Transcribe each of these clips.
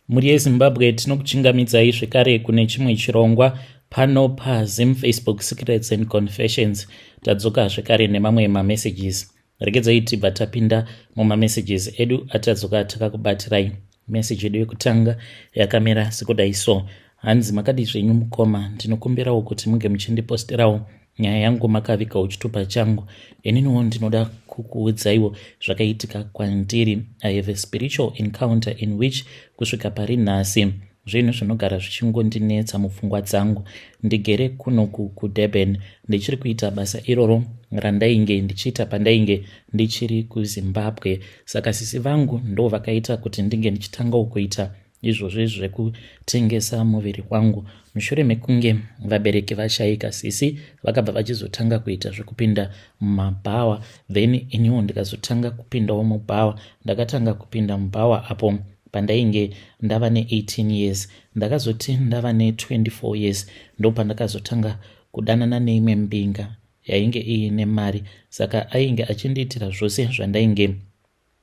Mhuri yeZimbabwe, tinokuchingamidzai zvekare kune chimwe chirongwa pano paZim Facebook Secrets and Confessions. Tadzoka zvekare nemamwe mamessages. Regedzai tibva tapinda mumamessages edu atadzoka takakubatirai. Message yedu yekutanga yakamira sekudai so. Hanzi, "Makadii zvenyu mukoma? Ndinokumbirawo kuti munge muchindiposterawo nyaya yangu makavigawo chitupa changu. Ininiwo ndinoda kukuudzaiwo zvakaitika kwandiri. I have a spiritual encounter in which kusvika pari nhasi zvinhu zvinogara zvichingondinetsa mupfungwa dzangu. Ndigere kunoku kuDurban, ndichiri kuita basa iroro randainge ndichiita pandainge ndichiri kuZimbabwe. Saka sisi vangu ndo vakaita kuti ndinge ndichitangawo kuita izvozvi zvekutengesa muviri wangu. Mushure mekunge vabereki vashayika, sisi vakabva vachizotanga kuita zvekupinda mumabhawa, then iniwo ndikazotanga kupindawo mubhawa. Ndakatanga kupinda mubhawa apo pandainge ndava ne18 years. Ndakazoti ndava ne24 years ndo pandakazotanga kudanana neimwe mbinga yainge iine mari, saka ainge achindiitira zvose zvandainge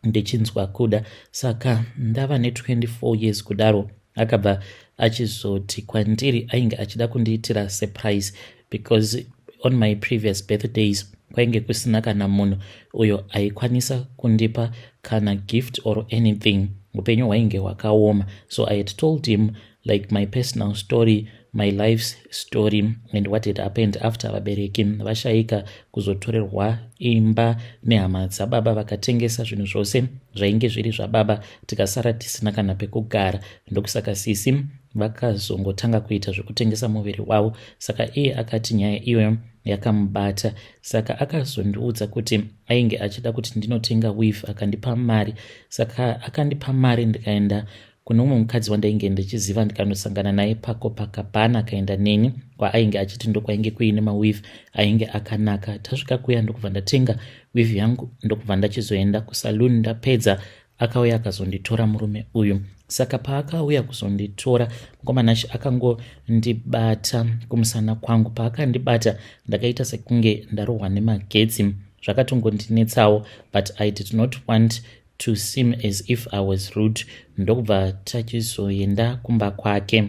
ndichinzwa kuda. Saka ndava ne24 years kudaro, akabva achizoti kwandiri ainge achida kundiitira surprise because on my previous birthdays kwainge kusina kana munhu uyo aikwanisa kundipa kana gift or anything. Upenyu hwainge hwakaoma. So I had told him like my personal story, my life's story and what had happened after vabereki vashayika, kuzotorerwa imba nehama dzababa, vakatengesa zvinhu zvose zvainge zviri zvababa, tikasara tisina kana pekugara. Ndokusaka sisi vakazongotanga kuita zvekutengesa muviri wavo. Saka iye akati nyaya iyoyo yakamubata, saka akazondiudza kuti ainge achida kuti ndinotenga weave. Akandipa mari. Saka akandipa mari, ndikaenda kune umwe mukadzi wandainge ndichiziva, ndikanosangana naye paCopacabana. Akaenda neni kwaainge achiti ndokwainge kuine maweave ainge akanaka. Tasvika kuya, ndokubva ndatenga weave yangu, ndokubva ndachizoenda kusalon. Ndapedza, akauya akazonditora murume uyu. Saka paakauya kuzonditora, mukomanashi akangondibata kumusana kwangu. Paakandibata, ndakaita sekunge ndarohwa nemagetsi. Zvakatongondinetsawo, but I did not want to seem as if I was rude. Ndokubva tachizoenda kumba kwake.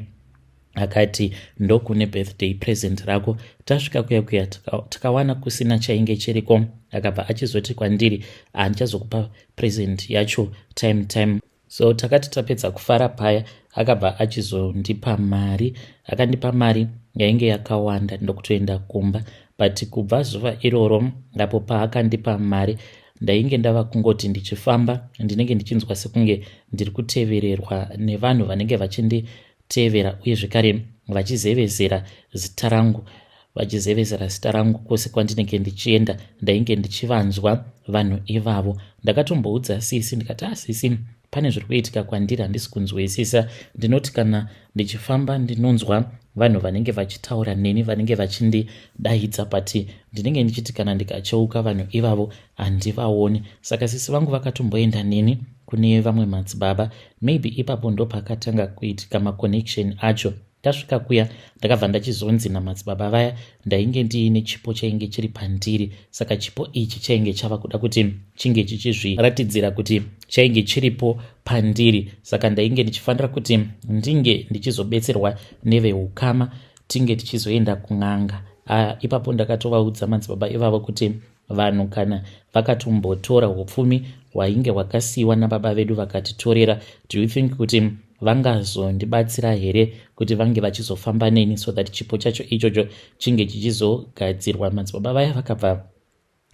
Akati, 'Ndokune birthday present rako.' Tasvika kuya kuya, takawana kusina chainge chiriko. Akabva achizoti kwandiri, 'Handichazokupa present yacho time time.' So takati tapedza kufara paya, akabva achizondipa mari. Akandipa mari yainge yakawanda, ndokutoenda kumba. But kubva zuva iroro apo paakandipa mari, ndainge ndava kungoti ndichifamba ndinenge ndichinzwa sekunge ndiri kutevererwa nevanhu vanenge vachinditevera, uye zvekare vachizevezera zita rangu, vachizevezera zita rangu kwose kwandinenge ndichienda. Ndainge ndichivanzwa vanhu ivavo. Ndakatomboudza sisi, ndikati, 'Ah, sisi, pane zviri kuitika kwandiri, handisi kunzwisisa. Ndinoti kana ndichifamba ndinonzwa vanhu vanenge vachitaura neni, vanenge vachindidaidza, but ndinenge ndichiti kana ndikacheuka, vanhu ivavo handivaoni.' Saka sisi vangu vakatomboenda neni kune vamwe madzibaba. Maybe ipapo ndo pakatanga kuitika maconnection acho. Tasvika kuya, ndakabva ndachizonzi namadzibaba vaya ndainge ndiine chipo chainge chiri pandiri, saka chipo ichi chainge chava kuda kuti chinge chichizviratidzira kuti chainge chiripo pandiri, saka ndainge ndichifanira kuti ndinge ndichizobetserwa neveukama, tinge tichizoenda kun'anga. Ipapo ndakatovaudza madzibaba ivavo kuti vanhu kana vakatombotora upfumi hwainge hwakasiyiwa nababa vedu vakatitorera, do you think kuti vangazondibatsira here kuti vange vachizofamba neni so that chipo chacho ichocho chinge chichizogadzirwa?" Madzibaba vaya vakabva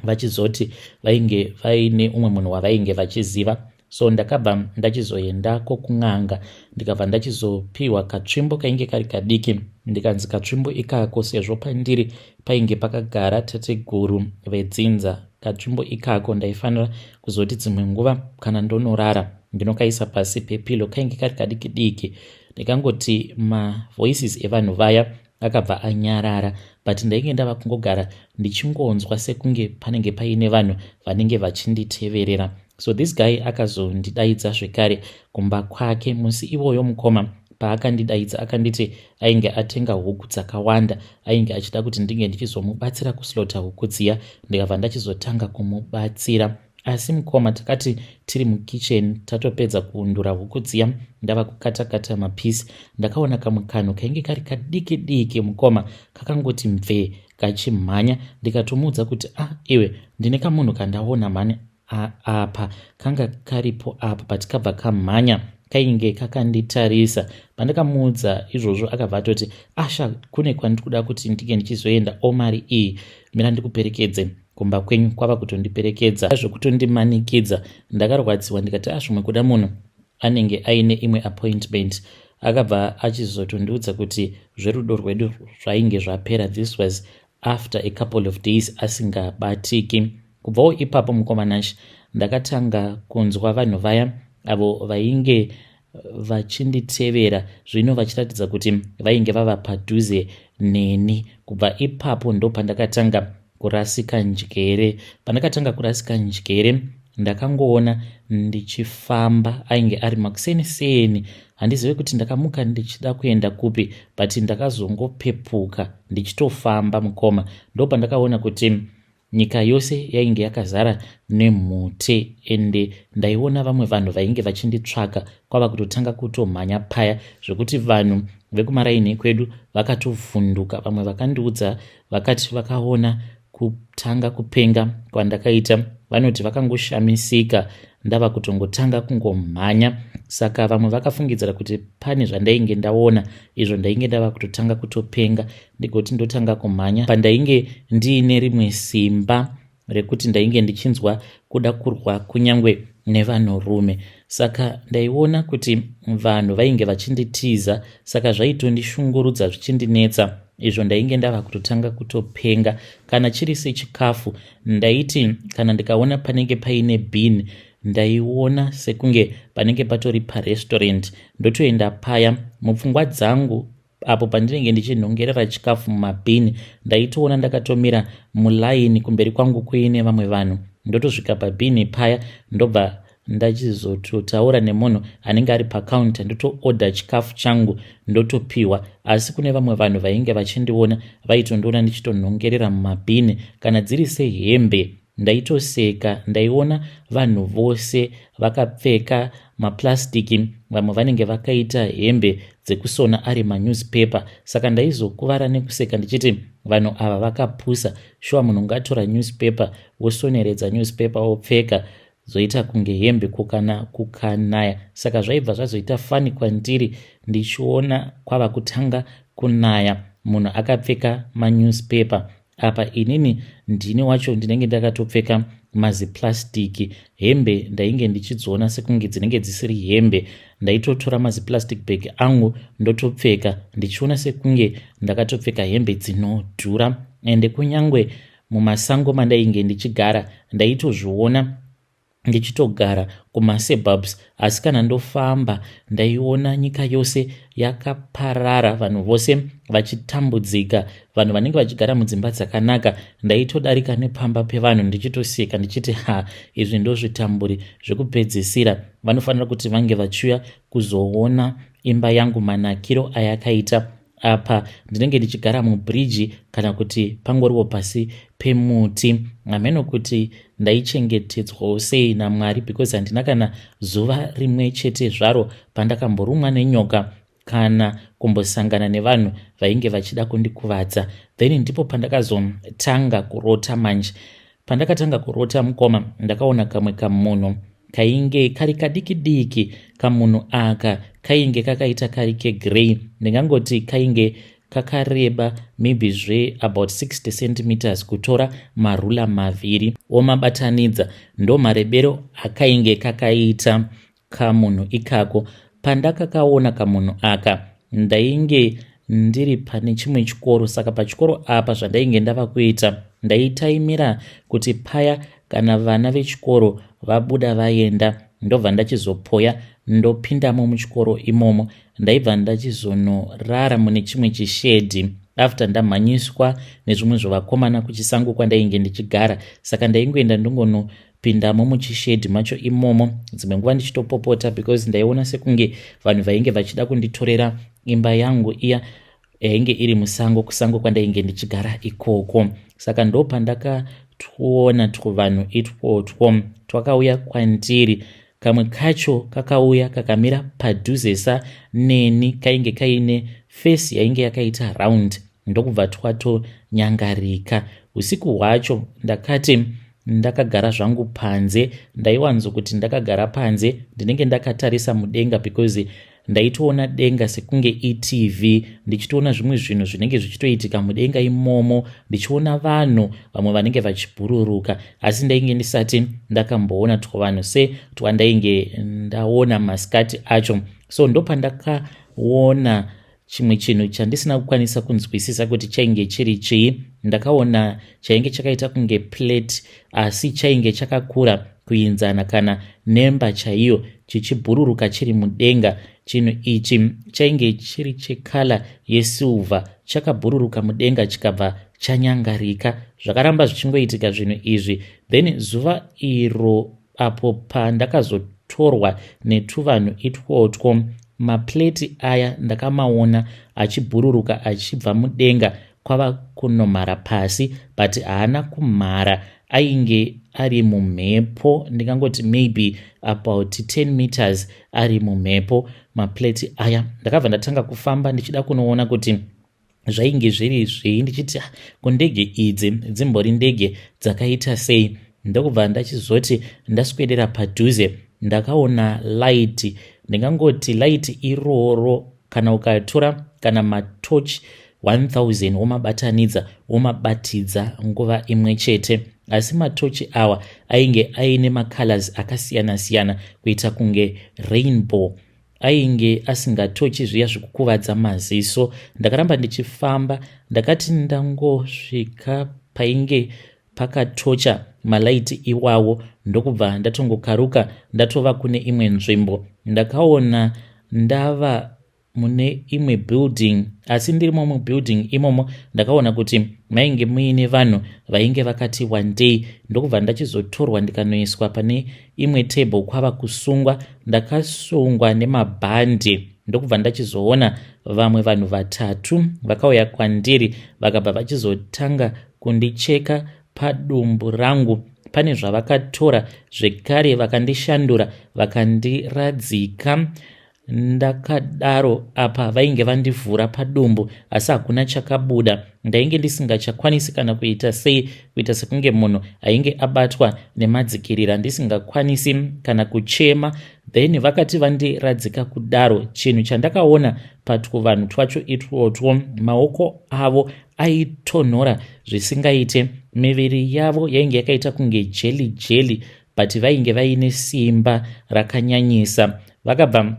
vachizoti vainge vaine umwe munhu wavainge vachiziva. So ndakabva ndachizoendako kun'anga, ndikabva ndachizopiwa katsvimbo kainge kari kadiki. Ndikanzi katsvimbo ikako, sezvo pandiri painge pakagara tateguru vedzinza, katsvimbo ikako ndaifanira kuzoti dzimwe nguva kana ndonorara ndinokaisa pasi pepillow. Kainge kari kadiki diki. Ndikangoti mavoices evanhu vaya akabva anyarara, but ndainge ndava kungogara ndichingonzwa sekunge panenge paine vanhu vanenge vachinditeverera. So this guy akazondidaidza zvekare kumba kwake musi iwoyo. Mukoma, paakandidaidza, akanditi ainge atenga huku dzakawanda, ainge achida kuti ndinge ndichizomubatsira kuslaughter huku dziya. Ndikabva ndachizotanga kumubatsira. Asi mukoma, takati tiri mukitchen, tatopedza kuundura huku dziya, ndava kukatakata mapisi, ndakaona kamwe kanhu kainge kari kadiki diki, mukoma, kakangoti mvee kachimhanya. Ndikatomuudza kuti, "Ah, iwe, ndine kamunhu kandaona mhani apa, kanga karipo apa, but kabva kamhanya, kainge kakanditarisa." Pandakamuudza izvozvo, akabva atoti, "Asha, kune kwandiri kuda kuti ndinge ndichizoenda. Omari iyi, mira ndikuperekedze kumba kwenyu." Kwava kutondiperekedza zvokutondimanikidza. Ndakarwadziwa, ndikati, "Azvimwe kuda munhu anenge aine imwe appointment." Akabva achizotondiudza kuti zverudo rwedu zvainge zvapera. This was after a couple of days asingabatiki. Kubvawo ipapo, mukoma Nash, ndakatanga kunzwa vanhu vaya avo vainge vachinditevera zvino, vachiratidza kuti vainge vava padhuze neni. Kubva ipapo ndo pandakatanga kurasika njere. Pandakatanga kurasika njere, ndakangoona ndichifamba. Ainge ari makuseniseni, handizive kuti ndakamuka ndichida kuenda kupi, but ndakazongopepuka ndichitofamba, mukoma. Ndo pandakaona kuti nyika yose yainge yakazara nemhute, ende ndaiona vamwe vanhu vainge vachinditsvaka. Kwava kutotanga kutomhanya paya, zvekuti vanhu vekumaraini kwedu vakatovhunduka. Vamwe vakandiudza, vakati vakaona kutanga kupenga kwandakaita, vanoti vakangoshamisika ndava kutongotanga kungomhanya. Saka vamwe vakafungidzira kuti pane zvandainge ndaona, izvo ndainge ndava kutotanga kutopenga, ndigoti ndotanga kumhanya. Pandainge ndiine rimwe simba rekuti ndainge ndichinzwa kuda kurwa kunyange nevanhurume. Saka ndaiona kuti vanhu vainge vachinditiza, saka zvaitondishungurudza, zvichindinetsa, izvo ndainge ndava kutotanga kutopenga. Kana chiri sechikafu, ndaiti kana ndikaona panenge paine bin, ndaiona sekunge panenge patori parestaurant, ndotoenda paya. Mupfungwa dzangu, apo pandinenge ndichinhongerera chikafu mumabhini, ndaitoona ndakatomira mulaini, kumberi kwangu kuine vamwe vanhu. Ndotosvika pabhini paya, ndobva ndachizototaura nemunhu anenge ari pacounter, ndotoodha chikafu changu, ndotopiwa. Asi kune vamwe vanhu vainge vachindiona, vaitondiona ndichitonhongerera mumabhini. Kana dziri sehembe, ndaitoseka. Ndaiona vanhu vose vakapfeka maplastiki, vamwe vanenge vakaita hembe dzekusona ari manewspaper. Saka ndaizokuvara nekuseka ndichiti vanhu ava vakapusa shuwa. Munhu ungatora newspaper, wosoneredza newspaper, wopfeka, zoita kunge hembe kukana kukanaya? Saka zvaibva zvazoita funny kwandiri ndichiona kwava kutanga kunaya, munhu akapfeka manewspaper. Apa inini ndini wacho ndinenge ndakatopfeka maziplastiki. Hembe ndainge ndichidziona sekunge dzinenge dzisiri hembe. Ndaitotora maziplastic bag angu, ndotopfeka, ndichiona sekunge ndakatopfeka hembe dzinodhura. Ende kunyange mumasango mandainge ndichigara, ndaitozviona ndichitogara kumasuburbs, asi kana ndofamba, ndaiona nyika yose yakaparara, vanhu vose vachitambudzika, vanhu vanenge vachigara mudzimba dzakanaka. Ndaitodarika nepamba pevanhu ndichitoseka ndichiti, "Ha, izvi ndozvitamburi zvekupedzisira. Vanofanira kuti vange vachiuya kuzoona imba yangu manakiro ayakaita." Apa ndinenge ndichigara mubhiriji kana kuti pangoriwo pasi pemuti. Hameno kuti ndaichengetedzwawo sei naMwari, because handina kana zuva rimwe chete zvaro pandakamborumwa nenyoka kana kumbosangana nevanhu vainge vachida kundikuvadza. Then ndipo pandakazotanga kurota manje. Pandakatanga kurota, mukoma, ndakaona kamwe kamunhu kainge kari kadiki diki. Kamunhu aka kainge kakaita kari kegrey. Ndingangoti kainge kakareba maybe zve about 60 centimeters. Kutora marula maviri womabatanidza, ndo marebero akainge kakaita kamunhu ikako. Pandakakaona kamunhu aka, ndainge ndiri pane chimwe chikoro. Saka pachikoro apa, zvandainge ndava kuita, ndaitaimira kuti paya kana vana vechikoro vabuda vaenda, ndobva ndachizopoya, ndopindamo muchikoro imomo. Ndaibva ndachizonorara mune chimwe chishedhi after ndamhanyiswa nezvimwe zvevakomana kuchisango kwandainge ndichigara. Saka ndaingoenda, ndongonopindamo muchishedhi macho imomo, dzimwe nguva ndichitopopota, because ndaiona sekunge vanhu vainge vachida kunditorera imba yangu iya yainge iri musango, kusango kwandainge ndichigara ikoko. Saka ndo pandakatozoona. twuona twuvanhu itwotwo twakauya kwandiri. Kamwe kacho kakauya kakamira padhuzesa neni, kainge kaine face yainge yakaita round, ndokubva twatonyangarika. Usiku hwacho ndakati ndakagara zvangu panze. Ndaiwanzo kuti ndakagara panze ndinenge ndakatarisa mudenga, because ndaitoona denga sekunge iTV, ndichitoona zvimwe zvinhu zvinenge zvichitoitika mudenga imomo, ndichiona vanhu vamwe vanenge vachibhururuka, asi ndainge ndisati ndakamboona twavanhu setwandainge ndaona masikati acho. So ndopandakaona chimwe chinhu chandisina kukwanisa kunzwisisa kuti chainge chiri chii. Ndakaona chainge chakaita kunge plate, asi chainge chakakura kuinzana kana nemba chaiyo, chichibhururuka chiri mudenga. Chinhu ichi chainge chiri checolour yesilver, chakabhururuka mudenga chikabva chanyangarika. Zvakaramba zvichingoitika zvinhu izvi. Then zuva iro apo pandakazotorwa netuvanhu itwotwo, maplate aya ndakamaona achibhururuka achibva mudenga kwava kunomhara pasi, but haana kumhara, ainge ari mumhepo. Ndingangoti maybe about 10 meters ari mumhepo maplate aya. Ndakabva ndatanga kufamba ndichida kunoona kuti zvainge zviri zvei, ndichiti, ah, kundege idzi dzimbori ndege dzakaita sei? Ndokubva ndachizoti ndaswedera padhuze, ndakaona light. Ndingangoti light iroro, kana ukatora kana matochi 1000 womabatanidza, womabatidza nguva imwe chete, asi matochi awa ainge aine macolors akasiyana-siyana, kuita kunge rainbow, ainge asingatochi zviya zvekukuvadza maziso. Ndakaramba ndichifamba. Ndakati ndangosvika painge pakatocha malaiti iwawo, ndokubva ndatongokaruka ndatova kune imwe nzvimbo. Ndakaona ndava mune imwe building, asi ndirimo mubuilding imomo ndakaona kuti mainge muine vanhu vainge vakati wandei. Ndokubva ndachizotorwa ndikanoiswa pane imwe table kwava kusungwa. Ndakasungwa nemabhandi. Ndokubva ndachizoona vamwe vanhu vatatu vakauya kwandiri, vakabva vachizotanga kundicheka padumbu rangu. Pane zvavakatora zvekare, vakandishandura, vakandiradzika ndakadaro. Apa vainge vandivhura padumbu, asi hakuna chakabuda. Ndainge ndisingachakwanisi kana kuita sei, kuita sekunge munhu ainge abatwa nemadzikirira, ndisingakwanisi kana kuchema. Then vakati vandiradzika kudaro, chinhu chandakaona patwuvanhu twacho itwotwo, maoko avo aitonhora zvisingaite. Miviri yavo yainge yakaita kunge jelly jelly, but vainge vaine simba rakanyanyisa. Vakabva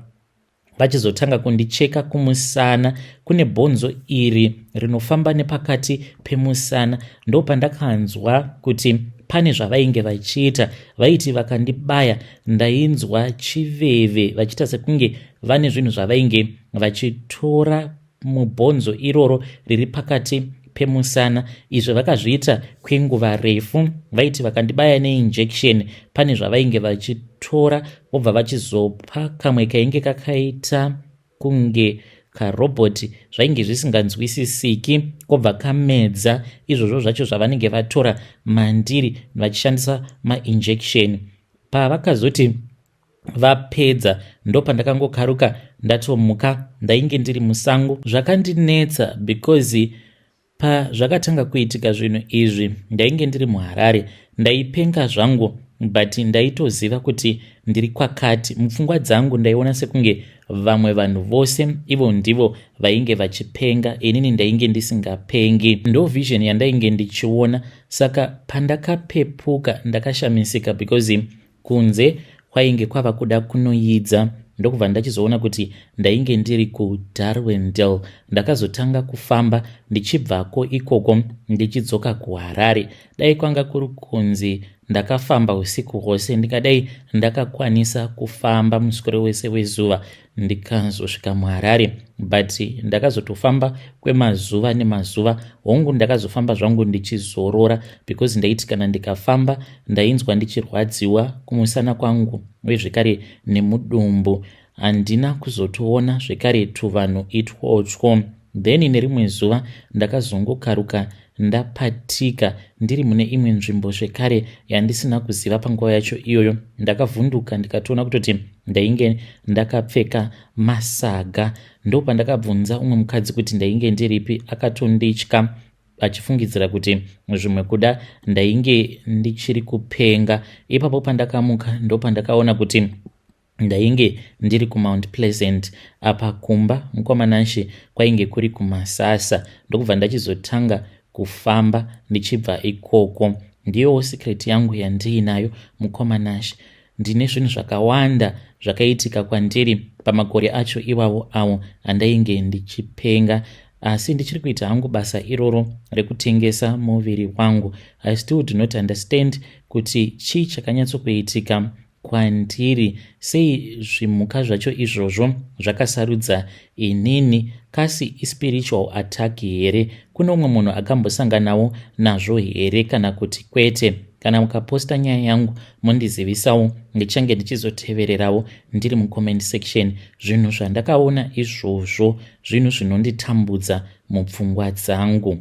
vachizotanga kundicheka kumusana. Kune bhonzo iri rinofamba nepakati pemusana. Ndo pandakanzwa kuti pane zvavainge vachiita. Vaiti vakandibaya, ndainzwa chiveve, vachiita sekunge vane zvinhu zvavainge vachitora mubhonzo iroro riri pakati pemusana. Izvo vakazviita kwenguva refu. Vaiti vakandibaya neinjection, pane zvavainge vachitora, vobva vachizopa kamwe kainge kakaita kunge karobhoti. Zvainge zvisinganzwisisiki. Kobva kamedza izvozvo zvacho zvavanenge vatora mandiri vachishandisa mainjection. Pavakazoti vapedza, ndopandakangokaruka ndatomuka. Ndainge ndiri musango. Zvakandinetsa because pazvakatanga kuitika zvinhu izvi ndainge ndiri muHarare. Ndaipenga zvangu, but ndaitoziva kuti ndiri kwakati. Mupfungwa dzangu ndaiona sekunge vamwe vanhu vose ivo ndivo vainge vachipenga, inini ndainge ndisingapengi. Ndo vision yandainge ndichiona. Saka pandakapepuka ndakashamisika because kunze kwainge kwava kuda kunoidza. Ndokubva ndachizoona kuti ndainge ndiri kuDarwendale. Ndakazotanga kufamba ndichibvako ikoko ndichidzoka kuHarare. Dai kwanga kuri kunzi ndakafamba usiku hwose, ndingadai ndakakwanisa kufamba muswero wese wezuva ndikazosvika muHarare, but ndakazotofamba kwemazuva nemazuva. Hongu, ndakazofamba zvangu ndichizorora because ndaiti kana ndikafamba ndainzwa ndichirwadziwa kumusana kwangu uye zvekare nemudumbu. Handina kuzotoona zvekare tuvanhu itwotwo. Then nerimwe zuva ndakazongokaruka. ndapatika ndiri mune imwe nzvimbo zvekare yandisina kuziva panguva yacho iyoyo. Ndakavhunduka ndikatoona kutoti ndainge ndakapfeka masaga. Ndopandakabvunza umwe mukadzi kuti ndainge ndiripi, akatonditya achifungidzira kuti zvimwe kuda ndainge ndichiri kupenga. Ipapo pandakamuka ndopandakaona kuti ndainge ndiri kuMount Pleasant, apa kumba mukoma Nashe kwainge kuri kuMasasa. Ndokubva ndachizotanga kufamba ndichibva ikoko. Ndiyowo secret yangu yandiinayo mukoma Nashe. Ndine zvinhu zvakawanda zvakaitika kwandiri pamakore acho iwawo awo andainge ndichipenga, asi ndichiri kuita hangu basa iroro rekutengesa muviri wangu. I still do not understand kuti chii chakanyatsokuitika kwandiri. Sei zvimhuka zvacho izvozvo zvakasarudza inini? Kasi ispiritual attack here? Kune umwe munhu akambosanganawo nazvo here kana kuti kwete? Kana mukaposta nyaya yangu mondizivisawo, ndichange ndichizotevererawo ndiri mucomment section. Zvinhu zvandakaona izvozvo zvinhu zvinonditambudza mupfungwa dzangu.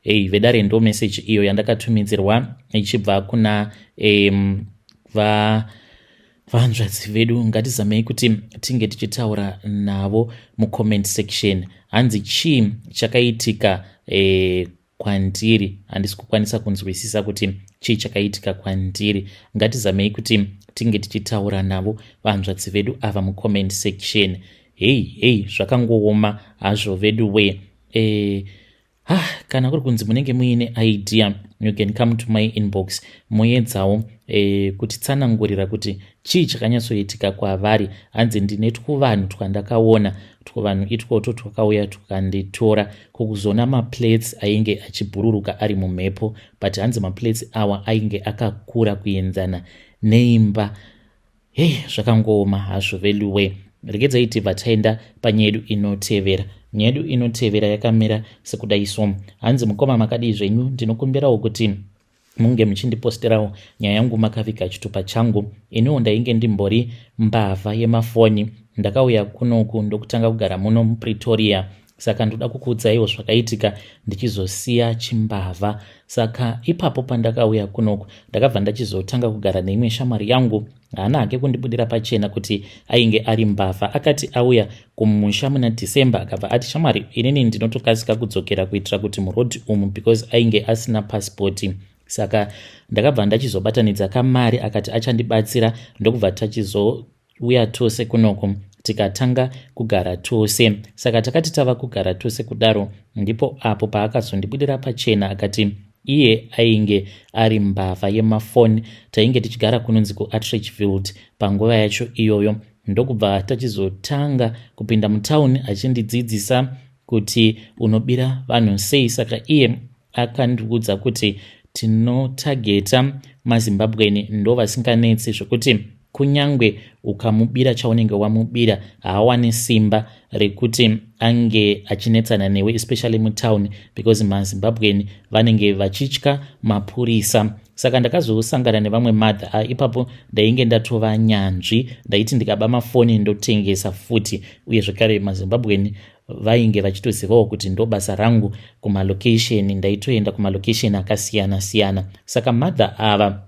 Hei vedare, ndo message iyo yandakatumidzirwa ichibva kuna vahanzvadzi vedu. Ngatizamei kuti tinge tichitaura navo mucomment section. Hanzi chii chakaitika kwandiri? Handisi kukwanisa kunzwisisa kuti chii chakaitika kwandiri. Ngatizamei kuti tinge tichitaura navo vahanzvadzi vedu ava mucomment section. Hei hei, zvakangooma hazvo vedu we. Kana kuri kunzi munenge muine idea, you can come to my inbox moedzawo kutitsanangurira kuti chii chakanyatsoitika kwavari. Hanzi ndine twuvanhu twandakaona, twuvanhu itwotwo twakauya tukanditora kukuzoona maplates ainge achibhururuka ari mumhepo, but hanzi maplates awa ainge akakura kuenzana neimba. Hei, zvakangooma hazvo veluwe. Regedzai tibva taenda panyaya yedu inotevera. Nyaya yedu inotevera yakamira sekudai so. Hanzi, mukoma, makadii zvenyu? Ndinokumbirawo kuti munge muchindiposterawo nyaya yangu makaviga chitupa changu. Iniwo ndainge ndimbori mbavha yemafoni. Ndakauya kunoku ndokutanga kugara muno muPretoria, saka ndoda kukuudzaiwo zvakaitika ndichizosiya chimbavha. Saka ipapo pandakauya kunoku, ndakabva ndachizotanga kugara neimwe shamwari yangu. Haana hake kundibudira pachena kuti ainge ari mbavha. Akati auya kumusha muna December, akabva ati, "Shamwari, inini ndinotokasika kudzokera kuitira kuti murodhi umu," because ainge asina pasipoti. Saka ndakabva ndachizobatanidza kamari, akati achandibatsira, ndokubva tachizouya tose kunoko tikatanga kugara tose. Saka takati tava kugara tose kudaro, ndipo apo paakazondibudira pachena, akati iye ainge ari mbavha yemafoni. Tainge tichigara kunonzi kuAtteridgefield panguva yacho iyoyo, ndokubva tachizotanga kupinda mutauni achindidzidzisa kuti unobira vanhu sei. Saka iye akandiudza kuti tinotageta maZimbabweni, ndo vasinganetsi zvokuti kunyange ukamubira chaunenge wamubira, haawani simba rekuti ange achinetsana newe, especially mutown, because maZimbabweni vanenge vachitya mapurisa. Saka ndakazosangana nevamwe mother. Ipapo ndainge ndatova nyanzvi. Ndaiti ndikaba mafoni ndotengesa futi, uye zvekare maZimbabweni vainge vachitozivawo kuti ndo basa rangu. Kumalocation ndaitoenda kumalocation akasiyana siyana. Saka mother ava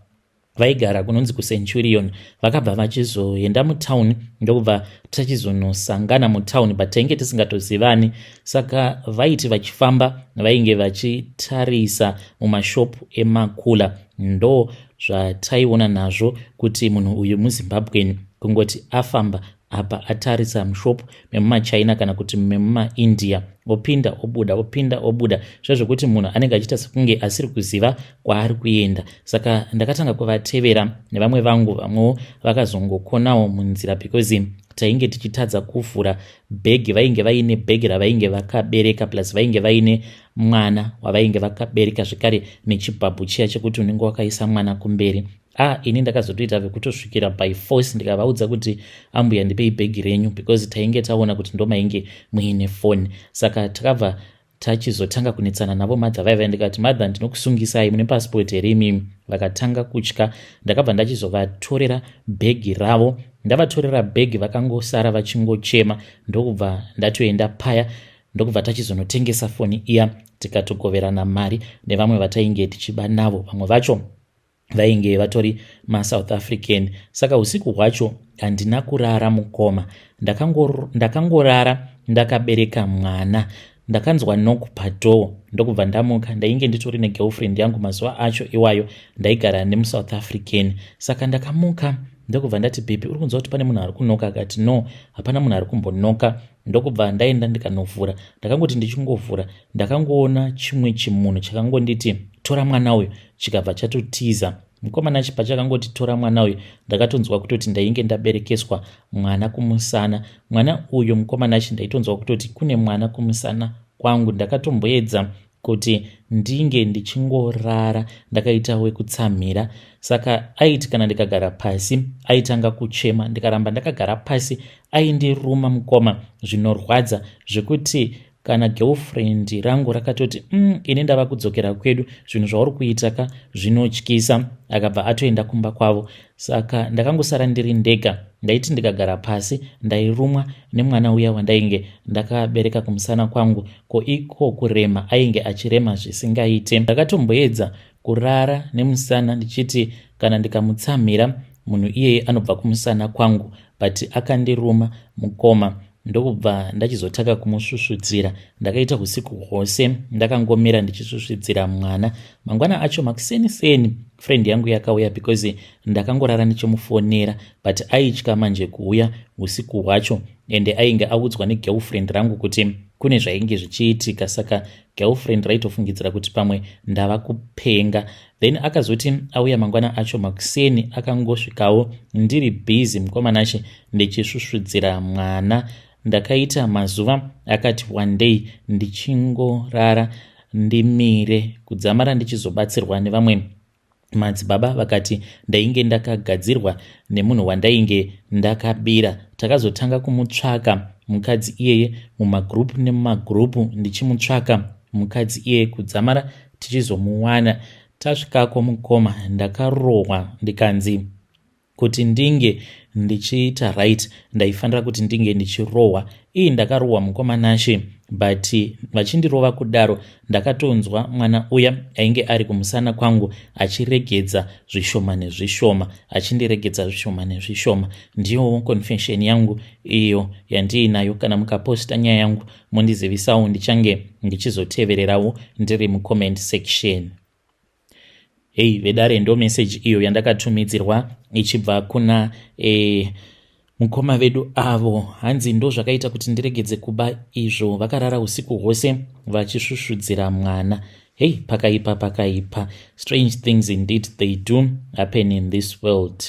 vaigara kunonzi kuCenturion. Vakabva vachizoenda mutauni, ndokubva tachizonosangana mutauni, but tainge tisingatozivani. Saka vaiti vachifamba vainge vachitarisa mumashopu emakula. Ndo zvataiona nazvo kuti munhu uyu muZimbabweni, kungoti afamba apa atarisa mushopu memumaChina kana kuti memumaIndia, opinda obuda, opinda obuda, zvezvokuti munhu anenge achiita sekunge asiri kuziva kwaari kuenda. Saka ndakatanga kuvatevera nevamwe vangu, vamwewo vakazongokonawo munzira, because tainge tichitadza kuvhura bhegi. Vainge vaine bhegi ravainge vakabereka, plus vainge vaine mwana wavainge vakabereka zvekare, nechibhabhu chiya chekuti unenge wakaisa mwana kumberi. Ah, ini ndakazotoita vekutosvikira by force, ndikavaudza kuti, "Ambuya, ndipei bhegi renyu," because tainge taona kuti ndomainge muine foni. Saka takabva tachizotanga kunetsana navo mother vaiva. Ndikati, "Mother, ndinokusungisai, mune pasipoti here imimi?" Vakatanga kutya. Ndakabva ndachizovatorera bhegi ravo. Ndavatorera bhegi, vakangosara vachingochema, ndokubva ndatoenda paya. Ndokubva tachizonotengesa foni iya, tikatogoverana mari nevamwe vatainge tichiba navo. Vamwe vacho vainge vatori maSouth African. Saka usiku hwacho handina kurara, mukoma. Ndakangorara ndakabereka mwana. Ndakanzwa knock padoor, ndokubva ndamuka. Ndainge nditori negirlfriend yangu mazuva acho iwayo, ndaigara nemuSouth African. Saka ndakamuka, ndokubva ndati, "Baby, uri kunzwa kuti pane munhu ari kunoka?" Akati, "No, hapana munhu ari kumbonoka." Ndokubva ndaenda ndikanovhura. Ndakangoti ndichingovhura, ndakangoona chimwe chimunhu chakangonditi, "Tora mwana uyu," chikabva chatotiza. Mukomana, pachakangoti, "Tora mwana uyu," ndakatonzwa kutoti ndainge ndaberekeswa mwana kumusana. Mwana uyu, mukomanachi, ndaitonzwa kutoti kune mwana kumusana kwangu. Ndakatomboedza kuti ndinge ndichingorara ndakaita wekutsamhira. Saka aiti kana ndikagara pasi, aitanga kuchema. Ndikaramba ndakagara pasi, aindiruma, mukoma, zvinorwadza, zvekuti kana girlfriend rangu rakatoti, ini ndava kudzokera kwedu, zvinhu zvauri kuita ka zvinotyisa." Akabva atoenda kumba kwavo. Saka ndakangosara ndiri ndega. Ndaiti ndikagara pasi, ndairumwa nemwana uya wandainge ndakabereka kumusana kwangu. Ko iko kurema, ainge achirema zvisingaite. Ndakatomboedza kurara nemusana, ndichiti kana ndikamutsamhira, munhu iyeye anobva kumusana kwangu, but akandiruma, mukoma. Ndokubva ndachizotanga kumusvusvudzira. Ndakaita usiku hwose ndakangomira ndichisvusvudzira mwana. Mangwana acho makuseniseni, friend yangu yakauya, because ndakangorara ndichimufonera, but aitya manje kuuya usiku hwacho, ende ainge audzwa negirlfriend rangu kuti kune zvainge zvichiitika. Saka girlfriend raitofungidzira kuti pamwe ndava kupenga. Then akazoti auya mangwana acho makuseni, akangosvikawo ndiri busy, mukomanache, ndichisvusvudzira mwana. Ndakaita mazuva akati one day ndichingorara ndimire, kudzamara ndichizobatsirwa nevamwe madzibaba. Vakati ndainge ndakagadzirwa nemunhu wandainge ndakabira. Takazotanga kumutsvaka mukadzi iyeye mumagurupu nemumagurupu, ndichimutsvaka mukadzi iyeye, kudzamara tichizomuwana. Tasvikako, mukoma, ndakarohwa, ndikanzi kuti ndinge ndichiita right, ndaifanira kuti ndinge ndichirohwa. Ii, ndakarohwa, mukoma Nashe, but vachindirova kudaro, ndakatonzwa mwana uya ainge ari kumusana kwangu achiregedza zvishoma nezvishoma, achindiregedza zvishoma nezvishoma. Ndiyowo confession yangu iyo yandiinayo. Kana mukaposta nyaya yangu, mundizivisawo, ndichange ndichizotevererawo ndiri mucomment section. Hei vedare, ndo meseji iyo yandakatumidzirwa ichibva kuna mukoma vedu avo. Hanzi ndo zvakaita kuti ndiregedze kuba izvo, vakarara usiku hwose vachisvusvudzira mwana. Hei, pakaipa, pakaipa. Strange things indeed, they do happen in this world.